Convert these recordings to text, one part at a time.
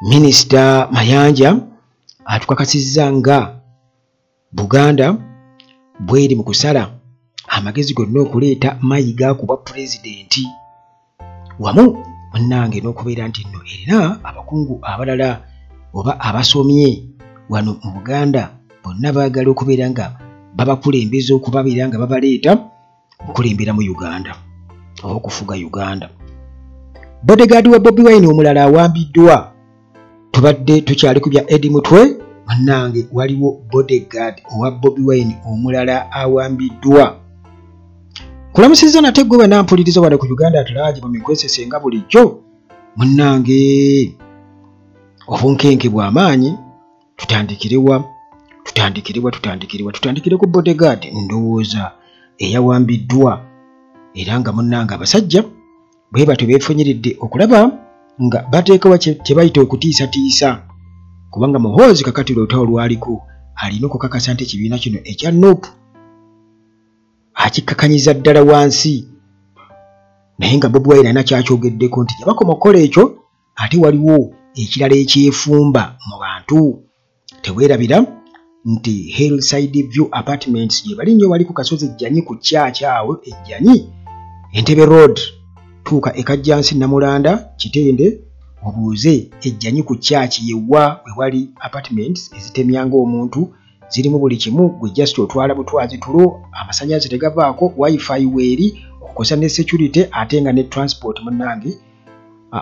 Minisita Mayanja atukakasizza nga Buganda bweri mu kusala amagezi gonna okuleeta Mayiga ku bwa pulezidenti, wamu munnange n'okubeera nti nno erina abakungu abalala oba abasomye wano mu Buganda bonna baagala okubeera nga babakulembeza okubabeera nga babaleeta okulembera mu Uganda oba okufuga Uganda. Bodyguard wa Bobi Wine omulala awambiddwa. Tubadde tukyali ku bya Eddie Mutwe, munnange waliwo bodyguard owa Bobi Wine omulala awambiddwa. Kulamusizza nate gwe banampuliriza wano ku Uganda at large mu mikwesese nga bulijjo. Munnange obunkenke bw'amaanyi, tutandikirewa tutandikire ku bodyguard ndowooza eyawambiddwa, era nga munnange abasajja bwe batyo beefunyiridde okulaba nga bateekawa kye bayita okutiisatiisa, kubanga Muhoozi kakati lw'olutalo lwaliko alina okukakasa nti ekibiina kino ekya NUP akikkakanyiza ddala wansi, naye nga Bobi Wine alina kyakyogeddeko nti gye bakoma okukola ekyo ate waliwo ekirala ekyefumba mu bantu. Teweerabira nti Hillside View Apartments gye bali nnyo wali ku kasozi Ejjanyi ku kyaki awo Ejjanyi Entebbe Road, tuuka e Kajjansi Namulanda Kitende obuuze Ejjanyi ku kyaki yewa we wali apartments ezitemyanga omuntu, zirimu buli kimu, gwe just otwala butwazi tulo, amasannyalaze tegavaako, wifi weeri, okukosa ne security ate nga ne transport munnange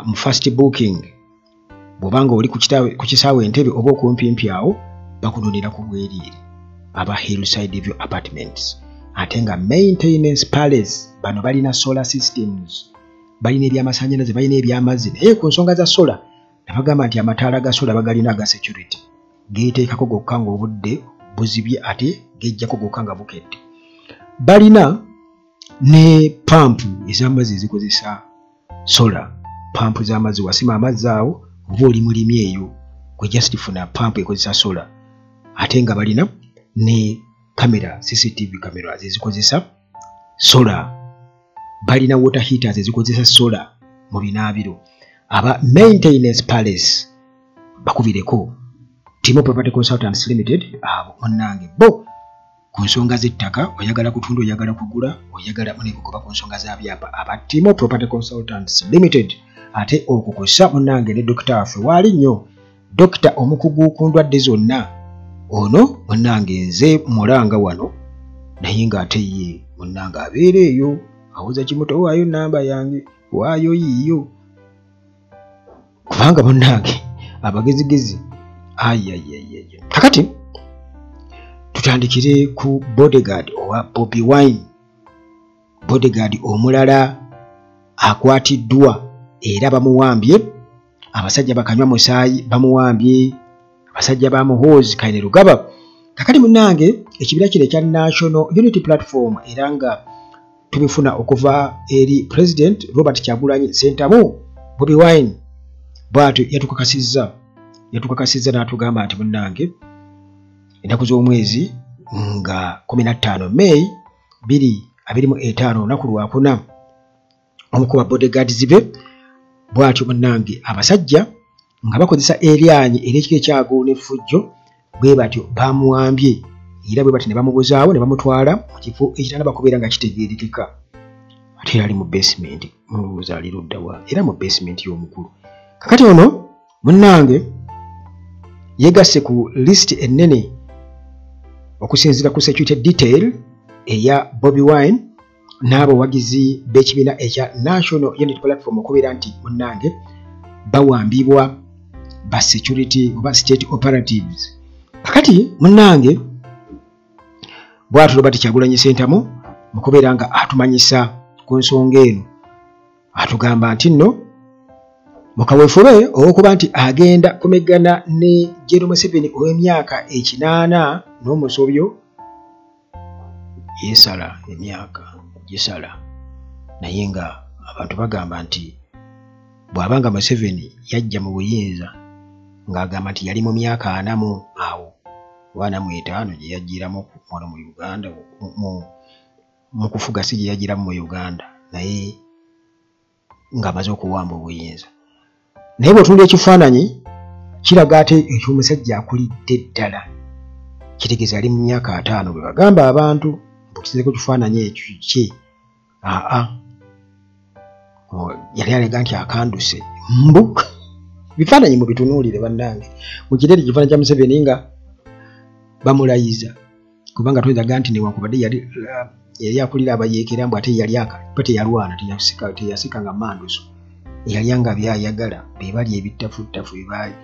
mu fast booking. Bw'obanga oli ku kisaawe Entebbe oba okumpimpi awo bakunonera ku bwereere aba Hillside View Apartments. Ate nga Maintenance Palace bano balina solar systems, balina ebyamasannyalaze, balina ebyamazzi, naye ku nsonga za solar nabagamba nti amataala ga solar bagalina aga security, geeteekako gokka ng'obudde buzibye ate gejjako gokka nga bukedde. Balina ne pampu ez'amazzi ezikozesa solar, pampu z'amazzi, wasima amazzi awo oba oli mulimi eyo gwe just funa pampu ekozesa solar. Ate nga balina ne kamera CCTV cameras ezikozesa solar, balina water heaters ezikozesa solar mu binaabiro. Aba Maintenance Palace bakubireko Timo Property Consultants Limited abo munnange bo ku nsonga z'ettaka, oyagala kutunda, oyagala kugula, oyagala munekugoba ku nsonga za byapa, aba Timo Property Consultants Limited. Ate okukosa munnange ne dokita waffe waali nnyo, dokita omukugu ku ndwadde zonna ono munnange nze mulanga wano, naye ng'ate ye munnange abeera eyo awoza kimuto, waayo namba yange, waayo yiiyo, kubanga munnange abagezigezi ayayayaya. Kakati tutandikire ku bodyguard owa Bobi Wine. Bodyguard omulala akwatiddwa era bamuwambye, abasajja bakanywa musaayi bamuwambye, abasajja ba Muhoozi Kainerugaba. Kakati munnange ekibiina kino ekya National Unity Platform, era nga tubifuna okuva eri President Robert Kyagulanyi Ssentamu, Bobi Wine bw'atyo yatukakasizza n'atugamba nti munnange ennaku z'omwezi nga 15 May 2025 olunaku lwakuna, omu ku ba bodyguards be bw'atyo munnange abasajja nga bakozesa eryanyi ery'ekika ekyago n'effujjo bwe batyo bamuwambye, era bwe batyo ne bamubuzaawo ne bamutwala mu kifo ekitanaba kubeera nga kitegeerekeka. Ate era ali mu basement, mulowooza ali ludda wa? Era mu basement y'omukulu. Kakati ono munnange yeegasse ku list ennene okusinziira ku security detail eya Bobi Wine n'abawagizi b'ekibiina ekya National Unity Platform okubeera nti munnange bawambibwa ba security oba state operatives. Kakati munnange bw'atyo Robert Kyagulanyi Ssentamu mu kubeera nga atumanyisa ku nsonga eno, atugamba nti nno mu kaweefube ow'okuba nti agenda kumeggana ne General Museveni ow'emyaka 80 n'omusobyo, yeesala emyaka gisala, naye nga abantu bagamba nti bw'abanga Museveni yajja mu buyinza ng'agamba nti yali mu myaka 40 awo oba 45 gye yajjiramu wano mu Uganda, mu kufuga si gye yajjiramu mu Uganda, naye ng'amaze okuwamba obuyinza. Naye bw'otunula ekifaananyi kiraga ate eky'omusajja akulidde ddala, kitegeeza ali mu myaka 50 bwe bagamba abantu mbukiseeko kifaananyi ekyo kye aa yali alaga nti akanduse mbu bifaananyi mubitunuulire bannange. Mukirere ekifaananyi kya Museveni nga bamulayiza, kubanga tuyinza nti newankubadde yali akulira abayeekera mbu ate yali teyalwana, teyasikanga manduso, yalyanga byayagala be bali ebittafuttafu ebaali.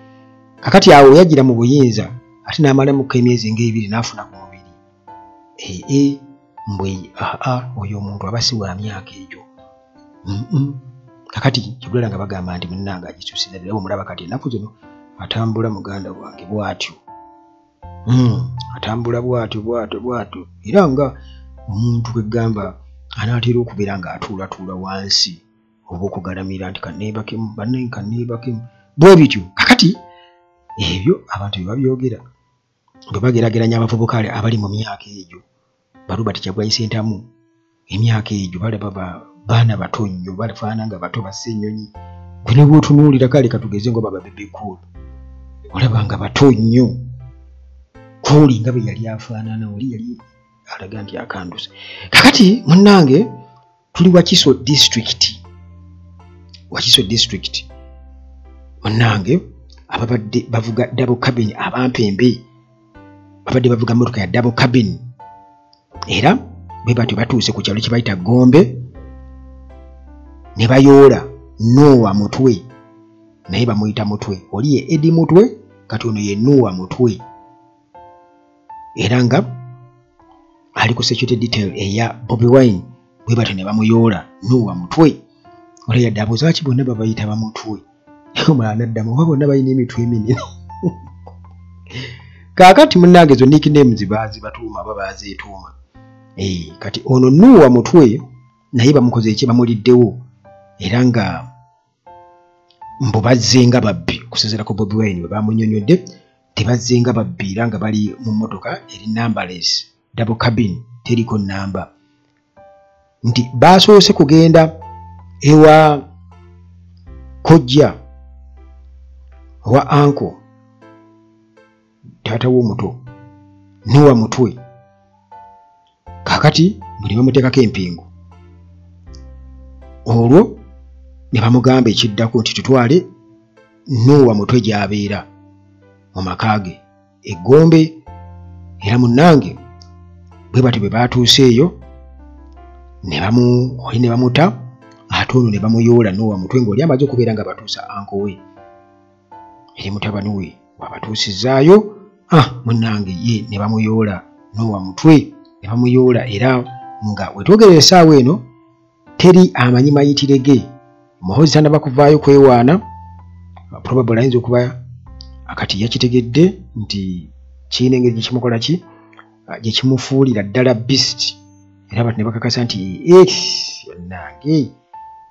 Kakati awo yajjira mu buyinza ate n'amalamuko emyezi ng'ebiri n'afuna ku mubiri mbwe aa oyo omuntu aba si wa myaka egyo. Kakati kibulala nga bagamba nti munnange agisusiza ddala. Omulaba kati ennaku zino atambula muganda wange bw'atyo, atambula bw'atyo bw'atyo bw'atyo, era nga omuntu kwegamba anaatera okubeera ng'atuulatuula wansi oba okugalamira nti kanneebakemu banne kanneebakemu bwe bityo. Kakati ebyo abantu bye babyogera bwe bageraageranya abavubuka abali mu myaka egyo ba Robert Kyagulanyi Ssentamu, emyaka egyo balaba baana bato nnyo, bafaanana nga bato basse ennyonyi. Gwe ne bw'otunuulira kale katugeze nga baba Bebe Cool, olaba nga bato nnyo. Cool nga bwe yali afaanana oli yali alaga nti akanduse. Kakati munnange tuli Wakiso district, Wakiso district munnange ababadde bavuga double cabin, abampembe babadde bavuga mmotoka ya double cabin, era bwe batyo batuuse ku kyalo kye bayita Gombe ne bayoola Noah Mutwe, naye bamuyita Mutwe, oli ye Eddie Mutwe, kati ono ye Noah Mutwe, era nga ali ku security detail eya Bobi Wine. Bwe batyo ne bamuyoola Noah Mutwe. Olwo yadde abuuza lwaki bonna babayita bamutwe, omulala n'addamu oba bonna balina emitwe eminene. Kaakati munnange ezo nicknames baazibatuuma oba baazeetuuma. Kati ono Noah Mutwe naye bamukoze eki, bamuliddewo, era nga mbu bazze nga babbi okusinziira ku Bobi Wine bwe bamunnyonnyodde, tebazze nga babbi era nga bali mu mmotoka eri numberless double cabin, teriko nnamba, nti baasoose kugenda ewa kojja owa anko taata w'omuto Noah Mutwe. Kaakati buli bamuteekako empingu, olwo ne bamugamba ekiddako nti tutwale Noah Mutwe gy'abeera mu maka ge e Gombe. Era munnange bwe batyo bwe baatuuse eyo oli ne bamuta, ate ono ne bamuyoola Noah Mutwe ng'oli amaze okubeera nga batuusa anko we eri mutabani we bw'abatuusizaayo, munnange ye ne bamuyoola Noah Mutwe ne bamuyoola. Era nga wetwogerera essaawa eno teri amanyi mayitire ge. Muhoozi tannaba kuvaayo kwewaana, probably ayinza okuba akati yakitegedde nti kirina engeri gye kimukola ki gye kimufuulira ddala beast, era abantu ne bakakasa nti bannange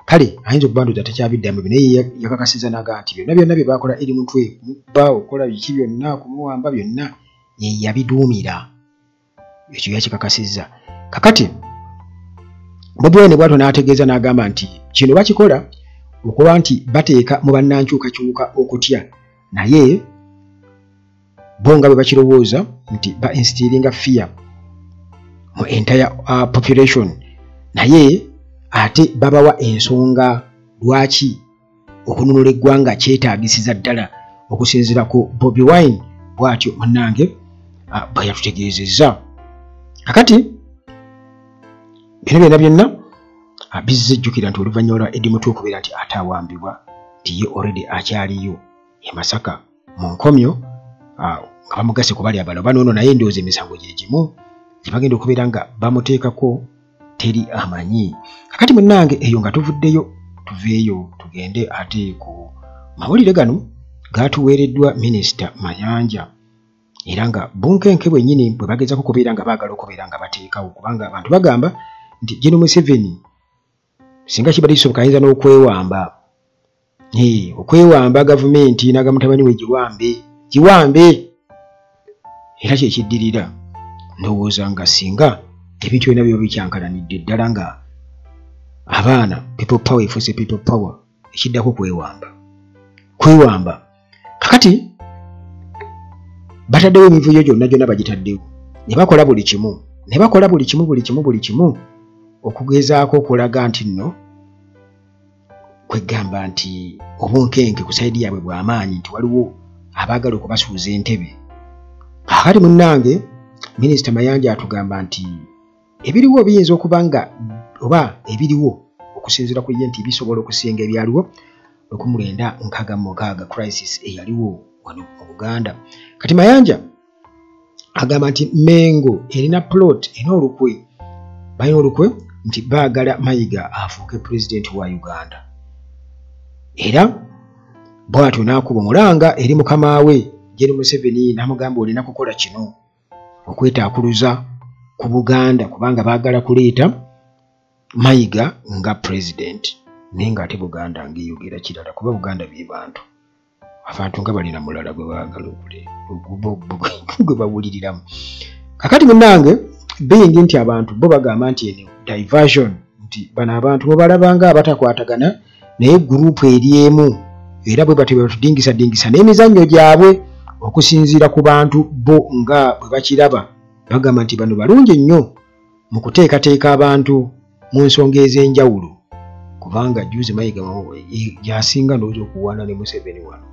kale ayinza okuba ndowooza takyabiddamu ebyo, naye yakakasizza n'agamba nti byonna byonna bye baakola eri Mutwe, kumubba, okukola biki byonna, kumuwamba byonna ye yabiduumira, ekyo yakikakasizza. Kakati Bobi Wine bw'atyo n'ategeeza n'agamba nti kino bakikola okuba nti bateeka mu bannankyukakyuka okutya, naye bo nga bwe bakirowooza nti ba instillinga fear mu entire population, naye ate babawa ensonga lwaki okununula eggwanga kyetaagisiza ddala okusinziira ku Bobi Wine. Bw'atyo munnange bwe yatutegeezezza. Kakati bino byonna byonna bizze, jjukira nti oluvannyuma lwa Eddie Mutwe okubeera nti ate awambibwa, nti ye already akyaliyo e Masaka mu nkomyo nga bamugase ku bali abalala oba noono, naye ndowooza emisango gye gimu gye bagenda okubeera nga bamuteekako, teri amanyi. Kakati munnange eyo nga tuvuddeyo, tuveeyo tugende ate ku mawulire gano gatuweereddwa Minisita Mayanja, era nga bunkenke bwennyini bwe bagezaako okubeera nga baagala okubeera nga bateekawo, kubanga abantu bagamba nti Gen Museveni singa kibadde kisoboka ayinza n'okwewamba, okwewamba gavumenti n'aga mutabani we giwambe giwambe, era kyekiddirira. Ndowooza nga singa ebintu byonna biba bikyankalanidde ddala nga abaana people power efuuse people power, ekiddako kwewamba kwewamba. Kakati Bataddewo emivuyo gyonna gyonna bagitaddewo ne bakola buli kimu ne bakola buli kimu buli kimu buli kimu okugezaako okulaga nti nno kwegamba nti obunkenke ku sayidi yaabwe bw'amaanyi nti waliwo abaagala okubasuuza entebe. Kaakati munnange Minisita Mayanja atugamba nti ebiriwo biyinza okuba nga oba ebiriwo okusinziira ku ye nti bisobola okusinga ebyaliwo 1966 crisis eyaliwo wano mu Buganda. Kati Mayanja agamba nti Mengo erina plot erina olukwe, balina olukwe nti baagala Mayiga afuuke pulezidenti wa Uganda. Era bw'atyo n'akuba omulanga eri mukama we Gen Museveni n'amugamba olina kukola kino okwetaakuluza ku Buganda kubanga baagala kuleeta Mayiga nga pulezidenti, naye ng'ate Buganda ng'eyogera kirala kuba Buganda bye bantu, abantu nga balina mulala gwe baagala gwe bawuliriramu. Kakati munnange bingi nti abantu bo bagamba nti eno diversion, nti bano abantu mubalaba nga abatakwatagana naye gurupu eri emu era bwe batyo batudingisa dingisa n'emizannyo gyabwe okusinziira ku bantu bo nga bwe bakiraba. Bagamba nti bano balungi nnyo mu kuteekateeka abantu mu nsonga ez'enjawulo kubanga juzi Mayiga yasinga ndowooza okuwaana ne Museveni wano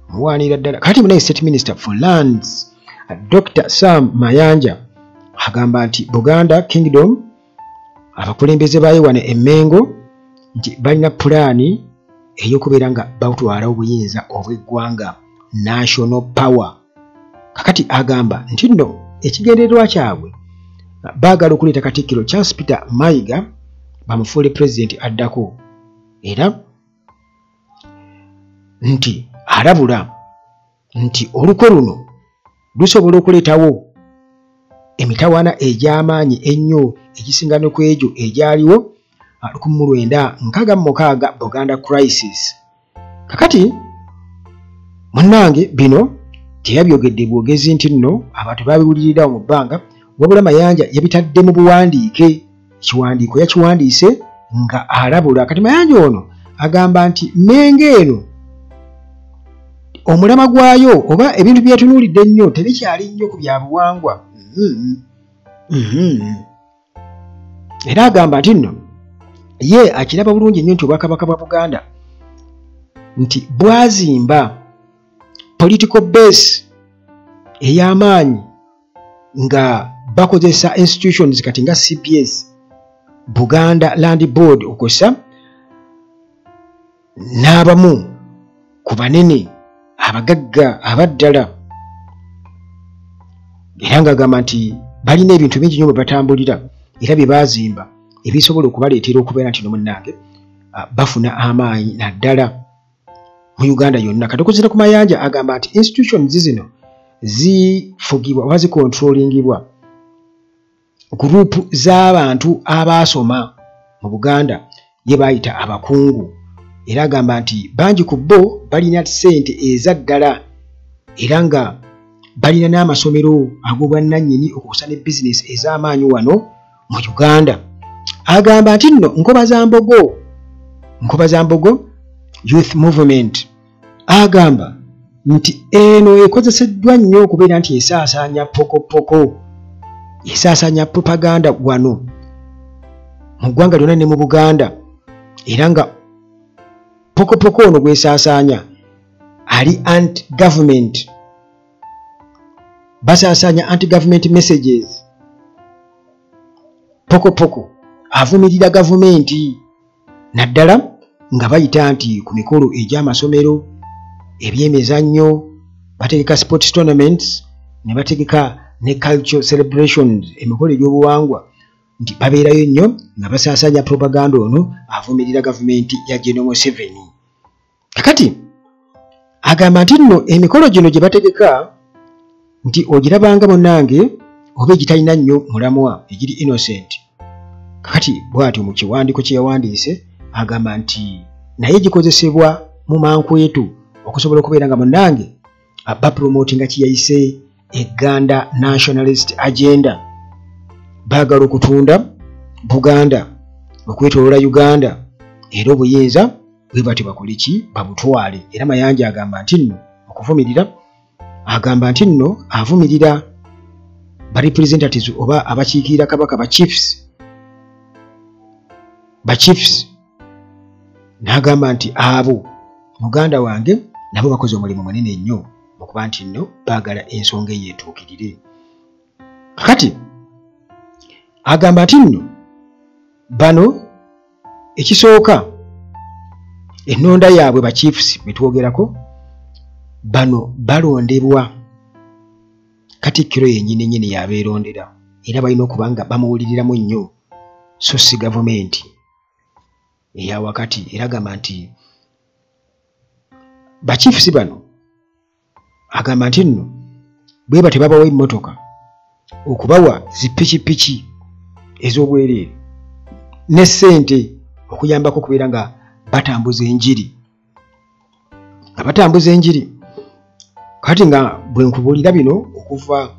muwaanira ddala. Kati munaye State Minister for Lands Dr. Sam Mayanja agamba nti Buganda Kingdom abakulembeze baayo wano e Mengo nti balina pulaani ey'okubeera nga batwala obuyinza obw'eggwanga national power. Kakati agamba nti nno ekigendererwa kyabwe baagala okuleeta Katikkiro Charles Peter Mayiga bamufuule pulezidenti addako, era nti alabula nti olukwe luno lusobola okuleetawo emitawaana egy'amaanyi ennyo egisinga ne ku egyo egyaliwo 1966 Buganda crisis. Kakati munnange bino teyabyogedde bwogezi nti nno abantu babiwulirirawo mu bbanga, wabula Mayanja yabitadde mu buwandiike, ekiwandiiko yakiwandiise nga alabula. Kati Mayanja ono agamba nti Mengo eno omulama gwayo oba ebintu byetunuulidde ennyo tebikyali nnyo ku bya buwangwa. Era agamba nti nno ye akiraba bulungi nnyo nti obwakabaka bwa Buganda nti bwazimba political base ey'amaanyi nga bakozesa institutions kati nga CPS, Buganda Land Board okosa n'abamu ku banene abagagga abaddala, era ng'agamba nti balina ebintu bingi nnyo bwe batambulira era bye baazimba ebisobola okubaleetera okubeera nti nomunnange bafuna amaanyi naddala mu Uganda yonna. Kati okuzira ku Mayanja agamba nti institutions zino zifugibwa oba zikontrolingibwa gurupu z'abantu abaasoma mu Buganda ye bayita abakungu, era agamba nti bangi ku bo balina ssente ezaddala era nga balina n'amasomero ag'obwannannyini okussa ne bizinesi ez'amaanyi wano mu Uganda. Agamba nti nno Nkobazambogo Youth Movement agamba nti eno ekozeseddwa nnyo okubeera nti esaasaanya pokopoko, esaasaanya propaganda wano mu ggwanga lyonna ne mu Buganda, era nga pokopoko ono gwesaasaanya ali anti-government, basaasaanya anti-government messages. Pokopoko avumirira gavumenti naddala nga bayita nti ku mikolo egy'amasomero, ebyemizannyo, bategeka sports tournaments ne bategeka ne culture celebrations, emikolo egy'obuwangwa, nti babeerayo nnyo nga basaasaanya propaganda ono avumirira gavumenti ya Gen Museveni. Kakati agamba nti nno emikolo gino gye bategeka nti ogirabanga munnange oba egitalina nnyo mulamwa, egiri innocent. Kakati bw'atyo mu kiwandiiko kye yawandiise agamba nti naye gikozesebwa mu mankwetu okusobola okubeera nga munnange bapromotinga kye yayise Eganda Nationalist Agenda. Baagala okutunda Buganda okwetooloola Uganda era obuyinza bwe batyo bakole ki, babutwale. Era Mayanja agamba nti nno okuvumirira Agamba nti nno avumirira ba representatives oba abakiikirira Kabaka, ba chiefs, ba chiefs, n'agamba nti abo muganda wange nabo bakoze omulimu munene nnyo mu kuba nti nno baagala ensonga eyo etuukirire. Kakati agamba nti nno bano ekisooka ennonda yaabwe ba chiefs betwogerako bano balondebwa Katikkiro yennyini nnyini yabeerondera, era balina okuba nga bamuwuliriramu nnyo so si gavumenti eya wakati. Era agamba nti ba chiefs bano, agamba nti nno bwe batyo babawa emmotoka, okubawa zipikipiki ez'obwereere ne ssente okuyambako okubeera nga batambuza enjiri, nga batambuza enjiri. Kati nga bwe nkubuulira bino okuva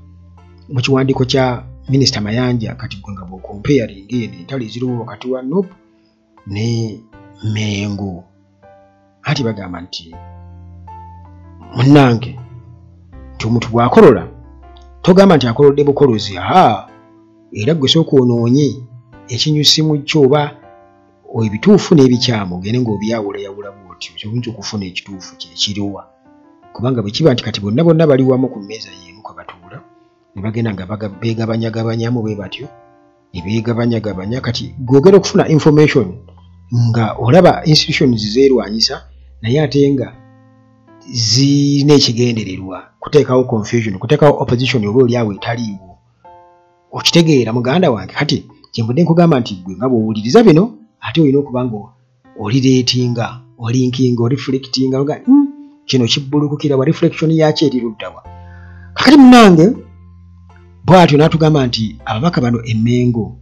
mu kiwandiiko kya Minisita Mayanja, kati gwe nga bw'okompeyaringa eno entalo eziriwo wakati wa NUP ne Mengo, anti bagamba nti munnange nti omuntu bw'akolola togamba nti akolodde bukolozi, aa era ggwe sooka onoonye ekinyusi mu kyo oba ebituufu n'ebikyamu, ogende ng'obyawulayawula bw'otyo oyinza okufuna ekituufu kye kiriwa. Kubanga bwe kiba nti kati bonna bonna bali wamu ku mmeeza y'emu kwe batuula ne bagenda nga beegabanyagabanyamu bwe batyo ne beegabanyagabanya, kati gw'ogenda okufuna information nga olaba institutions zeerwanyisa naye ate nga zirina ekigendererwa kuteekawo confusion, kuteekawo opposition oba oli awo etaliiwo. Okitegeera muganda wange? Kati kyenvudde nkugamba nti ggwe nga bw'owuliriza bino ate olina okuba nga olireetinga, olinkinga, oreflectinga, oga kino kibbulukukira wa, reflection yakyo eri ludda wa. Kakati munnange bw'atyo n'atugamba nti ababaka bano e Mmengo,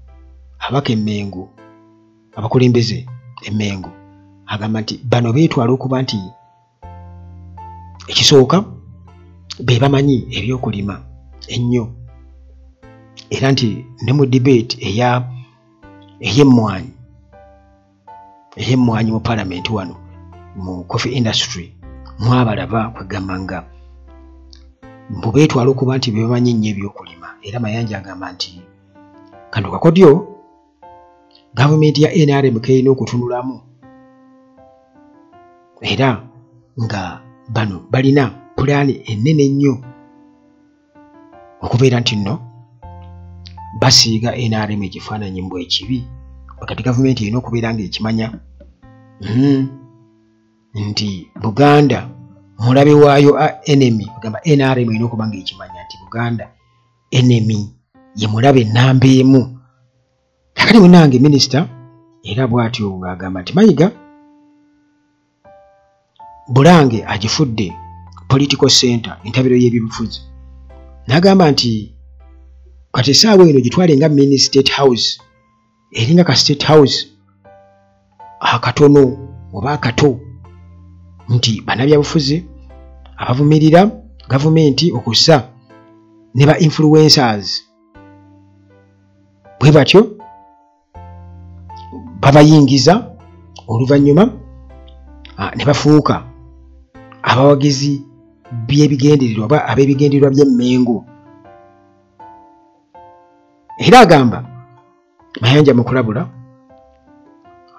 ababaka e Mmengo, abakulembeze e Mmengo, agamba nti bano beetwala okuba nti ekisooka be bamanyi ebyokulima ennyo, era nti ne mu debate eya ey'emmwanyi ey'emmwanyi mu palamenti wano mu coffee industry mwabalaba, kwegamba nga mbu beetwala okuba nti be bamanyi ennyo ebyokulima. Era Mayanja agamba nti kano kakodyo gavumenti ya NRM k'erina okutunulamu, era nga bano balina pulaani ennene ennyo okubeera nti nno basiiga NRM ekifaananyi mbu ekibi. Kati gavumenti erina okubeera ng'ekimanya nti Buganda mulabe waayo, enemy, kugamba NRM erina okuba ng'ekimanya nti Buganda enemy, ye mulabe ennamba emu. Kakati munnange minisita era bw'atyo ng'agamba nti Mayiga Bulange agifudde political center, entabiro y'ebyobufuzi, n'agamba nti kati essaawa eno gitwale nga mini state house, eringa ka state house akatono oba akato, nti bannabyabufuzi abavumirira gavumenti okussa ne ba influencers bwe batyo babayingiza, oluvannyuma ne bafuuka abawagizi by'ebigendererwa oba ab'ebigendererwa by'Emmengo. Era agamba Mayanja mu kulabula,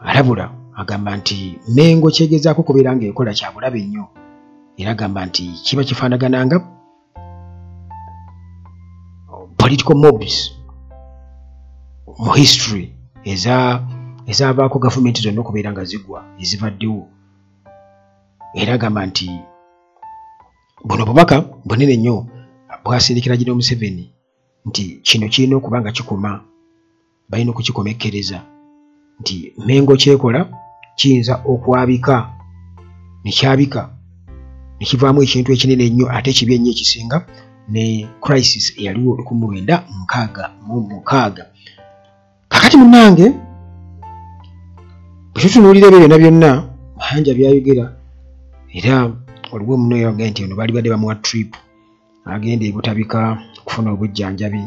alabula agamba nti Mmengo kyegezaako kubeera ng'ekola kya bulabe nnyo, era agamba nti kiba kifaanagana nga political mobs mu history ezaavaako gavumenti zonna okubeera nga zigwa ezibaddewo. Era agamba nti buno bubaka bunene nnyo bwasindikira General Museveni nti kino kirina okuba nga kikoma, balina okukikomekkereza nti Mmengo kyekola kiyinza okwabika ne kyabika ne kivaamu ekintu ekinene ennyo ate ekibi ennyo ekisinga ne crisis eyaliwo 1966. Kakati munnange bwe tutunuulira ebyo byonna byonna Mayanja byayogera, era waliwo muno yagambye nti ono baali badde bamuwa trip agenda e Butabika okufuna obujjanjabi,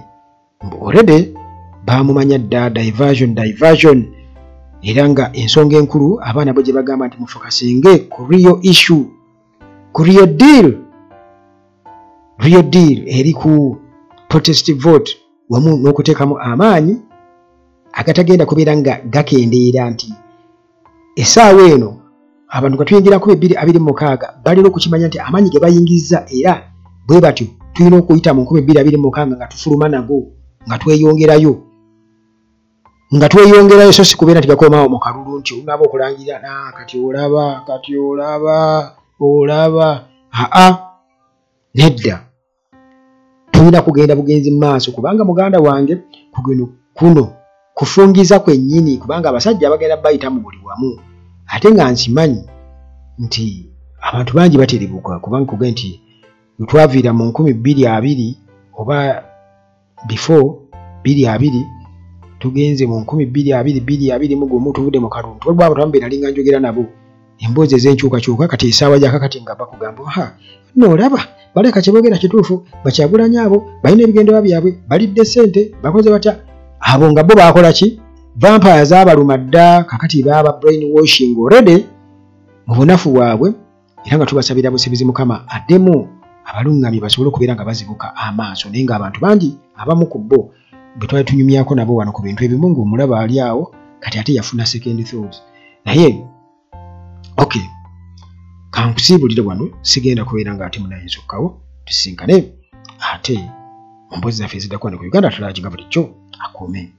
mbu already baamumanya dda, diversion diversion, era nga ensonga enkulu abaana bo gye bagamba nti mufokasinge ku real issue, ku real deal. Real deal eri ku protest vote wamu n'okuteekamu amaanyi agatagenda kubeera nga gakendeera, nti essaawa eno abantu nga tuyingira 2026 balina okukimanya nti amaanyi ge bayingiza era bwe batyo tulina okuyita mu 2026 nga tufuluma nago, nga tweyongerayo, nga tweyongerayo, so si kubeera nti gakomaawo mu kalulu nti olunaaba okulangira kati olaba, kati olaba, olaba. Aa, nedda, tulina kugenda bugenzi mu maaso, kubanga muganda wange kugeno kuno kufungiza kwennyini, kubanga abasajja bagenda bayita mu buli wamu. Ate nga nkimanyi nti abantu bangi baterebuka, kubanga kuge nti wetwaviira mu 2020 oba before 2020 tugenze mu 2020 2021 tuvudde mu kalulu, waliwo abantu abamu be nali nga njogera nabo emboozi ez'enkyukakyuka, kati essaawa gyakakati nga bakugamba, ha nno olaba baleka kyeboogera kituufu, bakyagulanye abo balina ebigendererwa byabwe, balidde ssente, bakoze batya, abo nga bo baakola ki? Vampire zaabaluma dda, kakati baaba brain washing already mu bunafu bwabwe. Era nga tubasabira busibizi Mukama addemu abaluŋŋamye basobole okubeera nga bazibuka amaaso. Naye ng'abantu bangi abamu ku bo bwe twali tunyumyako nabo wano ku bintu ebimu, ng'omulaba ali awo kati ate yafuna second thought. Naye okay, kankusiibulire wano, sigenda kubeera nga ate munayinza okkawo, tusinkane ate mu mboozi zaffe eziddako wano ku Uganda Tulagi nga bulijjo. Akuume.